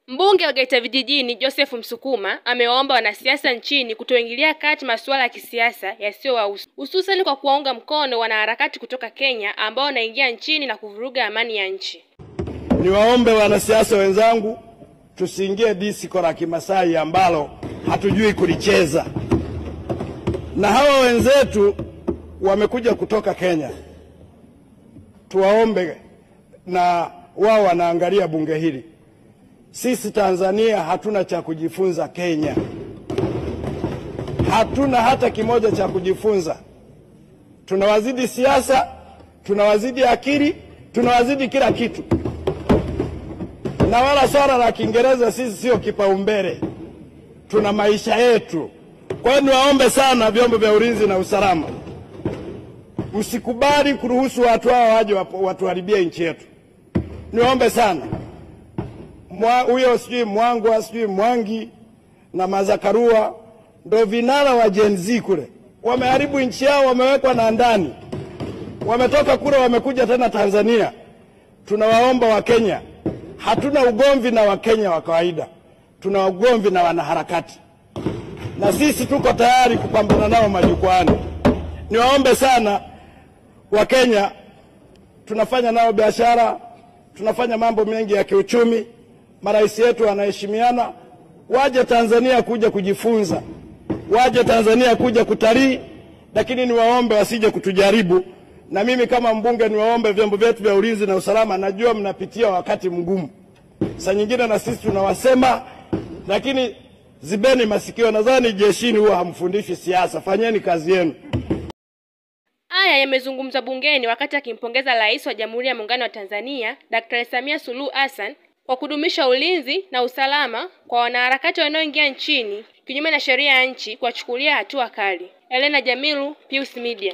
Mbunge wa Geita Vijijini Joseph Msukuma amewaomba wanasiasa nchini kutoingilia kati masuala ya kisiasa yasiyowahusu, hususan kwa kuwaunga mkono wanaharakati kutoka Kenya ambao wanaingia nchini na kuvuruga amani ya nchi. Niwaombe wanasiasa wenzangu, tusiingie disco la Kimasai ambalo hatujui kulicheza. Na hawa wenzetu wamekuja kutoka Kenya, tuwaombe na wao wanaangalia bunge hili. Sisi Tanzania hatuna cha kujifunza Kenya. Hatuna hata kimoja cha kujifunza. Tunawazidi siasa, tunawazidi akili, tunawazidi kila kitu. Na wala swala la Kiingereza sisi sio kipaumbele. Tuna maisha yetu. Kwa hiyo niwaombe sana vyombo vya ulinzi na usalama, msikubali kuruhusu watu hao waje watuharibie nchi yetu. Niwaombe sana. Huyo sijui Mwangwa, sijui Mwangi na Mazakarua ndo vinara wa Gen Z kule. Wameharibu nchi yao, wamewekwa na ndani. Wametoka kule wamekuja tena Tanzania. Tunawaomba wa Kenya. Hatuna ugomvi na Wakenya wa kawaida. Tuna ugomvi na wanaharakati. Na sisi tuko tayari kupambana nao majukwaani. Niwaombe sana Wakenya, tunafanya nao biashara, tunafanya mambo mengi ya kiuchumi. Marais yetu wanaheshimiana. Waje Tanzania kuja kujifunza, waje Tanzania kuja kutalii, lakini niwaombe wasije kutujaribu. Na mimi kama mbunge niwaombe vyombo vyetu vya ulinzi na usalama, najua mnapitia wakati mgumu. Saa nyingine na sisi tunawasema, lakini zibeni masikio. Nadhani jeshini huwa hamfundishi siasa, fanyeni kazi yenu. Haya yamezungumzwa bungeni wakati akimpongeza Rais wa Jamhuri ya Muungano wa Tanzania Daktari Samia Suluhu Hassan kwa kudumisha ulinzi na usalama kwa wanaharakati wanaoingia nchini kinyume na sheria ya nchi, kuwachukulia hatua kali. Elena Jamilu, Pius Media.